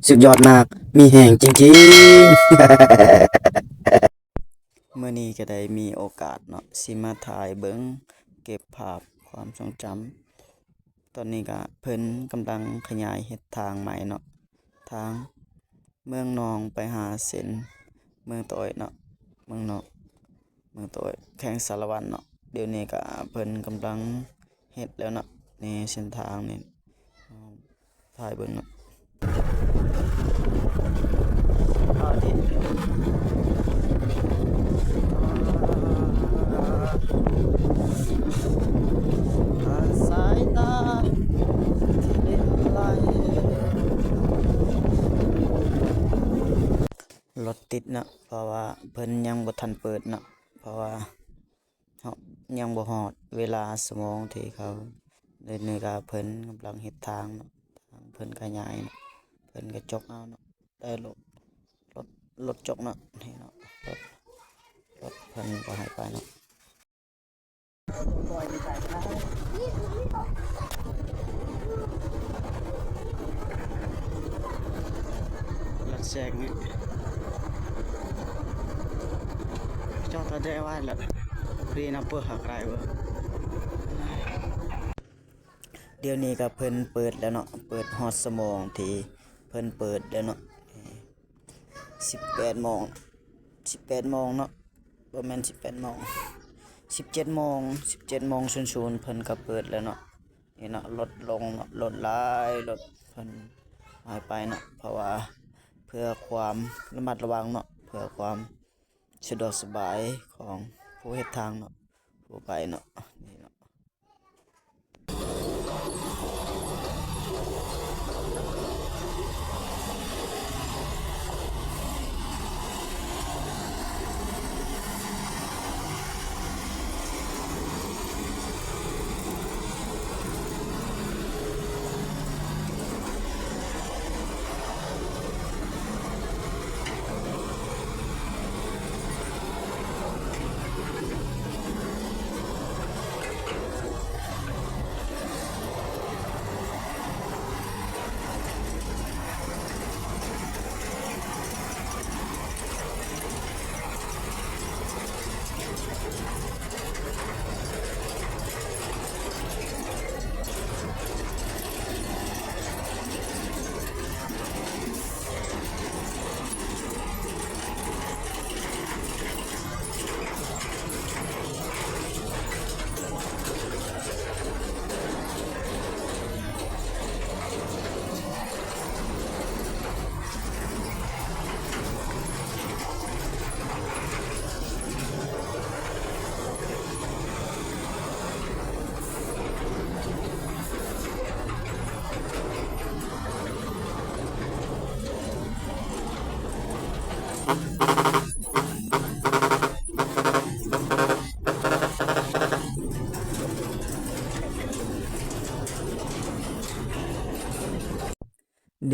ສຸດຍອດມາກ ມີແຮງຈິງໆ. ມື້ນີ້ກໍໄດ້ມີໂອກາດເນາະ ຊິມາຖ່າຍເບິ່ງ ເກັບພາບຄວາມຊົງຈຳ. ຕອນນີ້ກະເພິ່ນກຳລັງຂະຫຍາຍເຮັດທາງໃໝ່ເນາະ ທາງເມືອງນອງໄປຫາເສັ້ນເມືອງຕາອອຍເນາະ ເມືອງນອງ ເມືອງຕາອອຍ ແຂວງສາລະວັນເນາະ. ດຽວນີ້ກະເພິ່ນກຳລັງເຮັດແລ້ວເນາະ ໃນເສັ້ນທາງນີ້ ຖ່າຍເບິ່ງເນາະ. ສາຍຕາທີ່ເລັນໄລ່ ລົດຕິດເນາະ ເພາະວ່າເພິ່ນຍັງບໍ່ທັນເປີດເນາະ ເພາະວ່າ ເຮົາຍັງບໍ່ຮອດເວລາຊົ່ວໂມງທີ່ເຂົາ ດຽວນີ້ກະເພິ່ນກຳລັງເຮັດທາງເນາະ ທາງເພິ່ນຂະຫຍາຍເນາະ ເພິ່ນກະຈົກເອົາເນາະ ໄດ້ລົດ ລົດ ລົດຈົກເນາະ ນີ້ເນາະ ລົດ ລົດເພິ່ນບໍ່ໃຫ້ໄປເນາະ. ລັດແຊງນີ້ ຈອດລະແດໄວ້ລະ ຟຣີນຳເປີດຫາກໄດ້ເວີ້ຍ. ດຽວນີ້ກະເພິ່ນເປີດແລ້ວເນາະ ເປີດຮອດຊົ່ວໂມງທີ່ເພິ່ນເປີດແລ້ວເນາະ ສິບແປດໂມງ ສິບແປດໂມງເນາະ ບໍ່ແມ່ນສິບແປດໂມງ ສິບເຈັດໂມງ ສິບເຈັດໂມງສູນສູນ ເພິ່ນກະເປີດແລ້ວເນາະ. ນີ້ເນາະ ລົດລົງເນາະ ລົດຫຼາຍ ລົດເພິ່ນຫຼາຍໄປເນາະ ເພາະວ່າເພື່ອຄວາມລະມັດລະວັງເນາະ ເພື່ອຄວາມສະດວກສະບາຍຂອງຜູ້ເຮັດທາງເນາະ ຜູ້ໄປເນາະ ນີ້ເນາະ.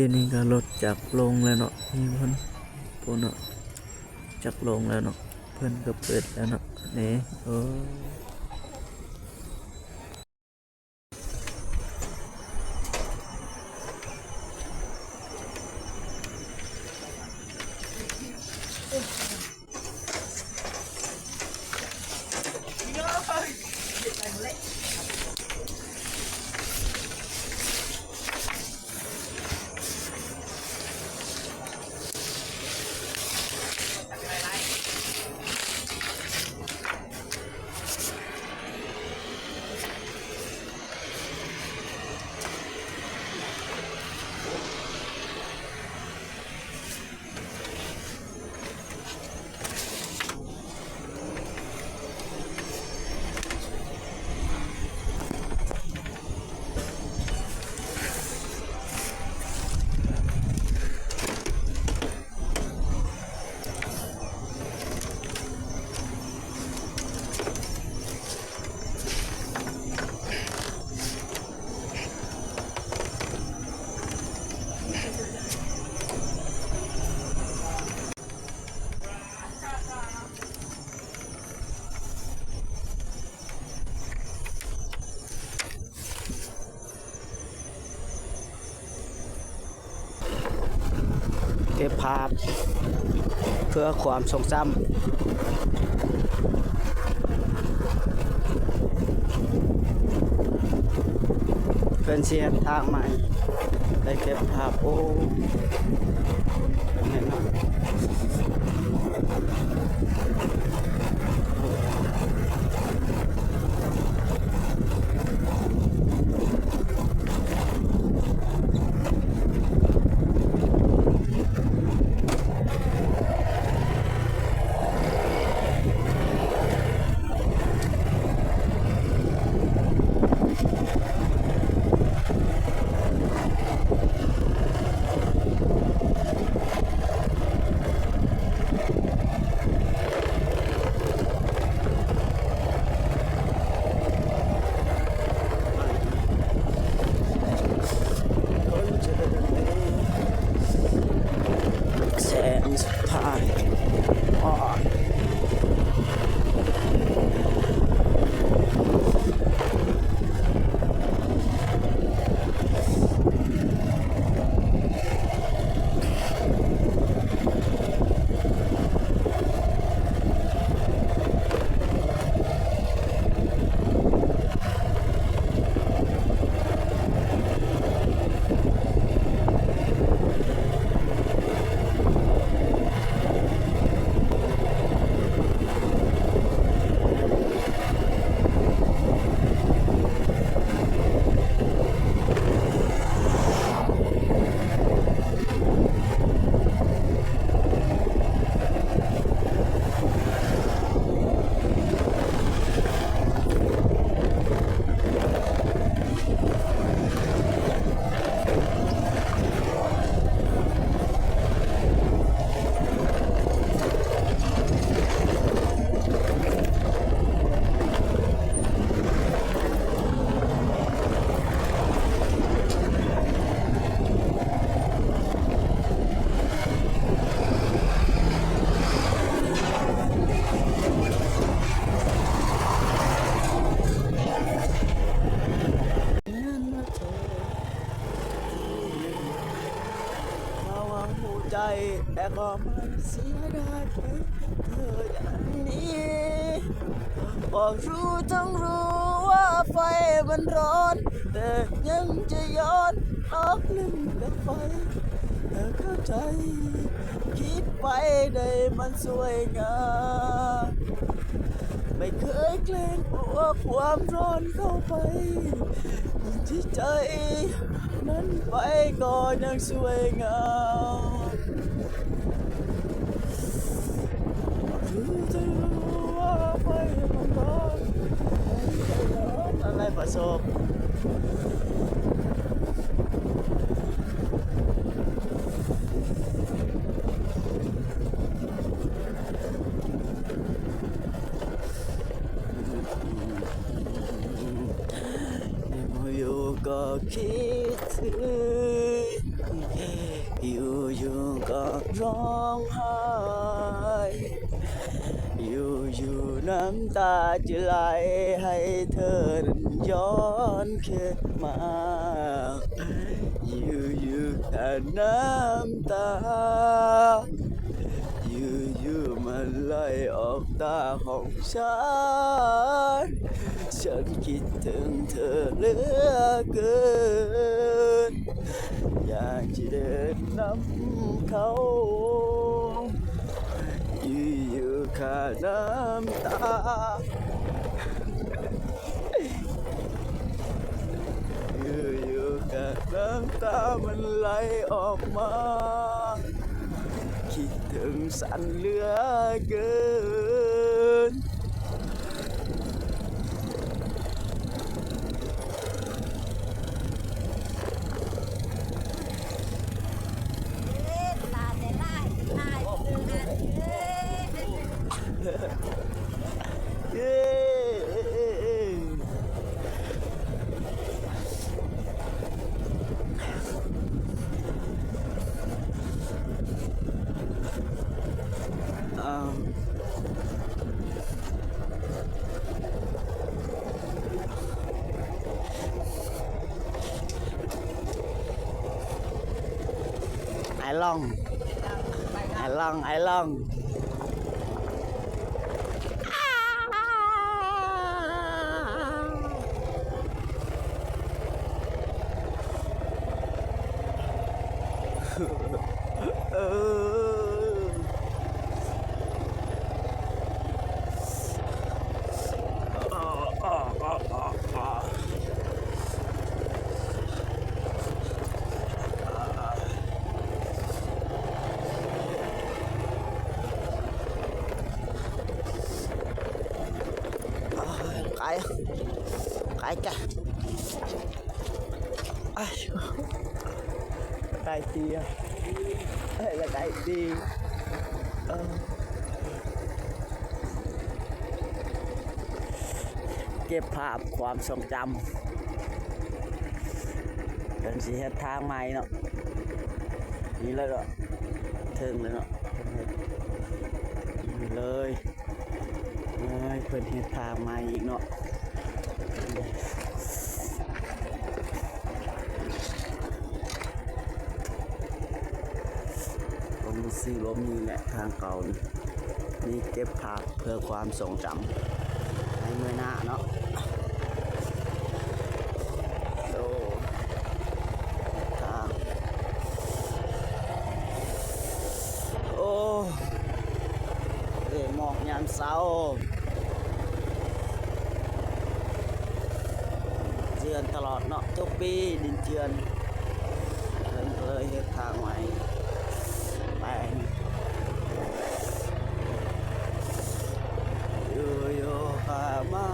ດຽວນີ້ກະລົດຈັກລົງແລ້ວເນາະ ນີ້ເພິ່ນ ພຸ້ນເນາະ ຈັກລົງແລ້ວເນາະ ເພິ່ນກະເປີດແລ້ວເນາະ ນີ້ ໂອ້. ເ ເກັບພາບເພື່ອຄວາມຊົງຈຳ. ເພິ່ນຊິເຮັດທາງໃໝ່ ໄດ້ເກັບພາບ. ໂອ້ ແນ່ນອນ. ແສງສຸດທ້າຍ. ເຮົາຫວັງຫົວໃຈ ແຕ່ກໍບໍ່ເສຍດາຍເທີຢ່າງນີ້. ກໍຮູ້ທັງຮູ້ວ່າໄຟມັນຮ້ອນ ແຕ່ຍັງຈະຍ້ອນອອກຫຼິ້ນກັບໄຟ. ເອີ ເຂົ້າໃຈ ຄິດໄປໄດ້ມັນສວຍງາມ. ໄມ່ເຄີຍເກງກົວຄວາມຮ້ອນເຂົ້າໄປ ຈິດໃຈນັ້ນໄປກໍຍັງສວຍງາມ. ຮູ້ເຖິງຮູ້ວ່າໄຟມັນຮ້ອນ ອັນໃດປະສົບ. ຢູ່ໆກໍຄິດເຖິງ ຢູ່ໆກໍຮ້ອງໄຫ້ ຢູ່ໆນ້ຳຕາຈະໄຫຼ ໃຫ້ເທີນັ້ນຍ້ອນຄືນມາ. ຢູ່ໆກໍນ້ຳຕາ ຢູ່ໆມັນໄຫຼອອກຕາຂອງສັນ. ສັນຄິດເຖິງເທີເຫຼືອເກີນ ຢາກຈະເດີນນຳເຂົາ. ຢູ່ໆຂາດນ້ຳຕາ ຢູ່ໆກະນ້ຳຕາມັນໄຫຼອອກມາ ຄິດເຖິງສັນເຫຼືອເກີນ. ເອີ ເອີ ເອີ ເອີ ເອີ ອ່າ ລອງ ໄອລອງ ໄອລອງ. ເອີ ກາຍ ກາຍກະ ອ້າຍ ກາຍຕີ ເອີ ກາຍຕີ ເອີ ເກັບພາບຄວາມຊົງຈຳ ເພິ່ນຊິເຮັດທາງໃໝ່ເນາະ ນີ້ເລີຍເນາະ ເຖິງແລ້ວເນາະ ເລີຍ ເອີຍ ເພິ່ນເຮັດທາງໃໝ່ອີກເນາະ ລົມຊື່ລົມນີ້ແຫຼະ ທາງເກົ່ານີ້ ມີເກັບພາບເພື່ອຄວາມຊົງຈຳໃນມື້ໜ້າເນາະ ໂອ້ ທາງ ໂອ້ ເອີ ໝອກຍາມເຊົ້າ ເຈື່ອນຕະຫຼອດເນາະ ທຸກປີດິນເຈື່ອນ ເພິ່ນເລີຍເຮັດທາງໃໝ່ ແປງ ຢູ່ໆກະມາ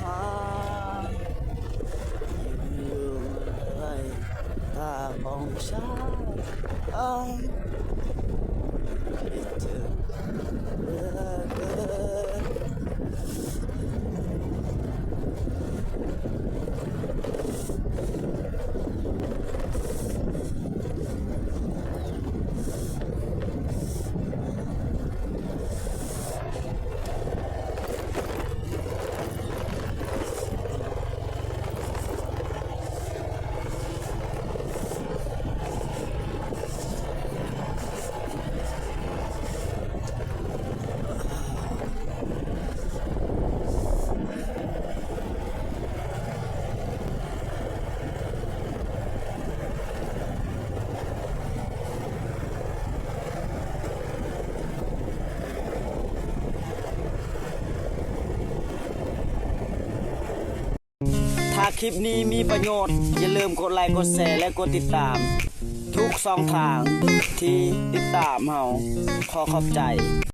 ຫາ ຢູ່ໆມາໄລ່ ຕາຂອງຊາຍ ເອີ ຄິດເຖິງເຫຼືອເກີນ. ຖ້າຄລິບນີ້ມີປະໂຫຍດ, ຢ່າລືມກົດໄລ, ກົດແຊ ແລະ ກົດຕິດຕາມທຸກຊ່ອງທາງທີ່ຕິດຕາມເຮົາ. ຂໍຂອບໃຈ.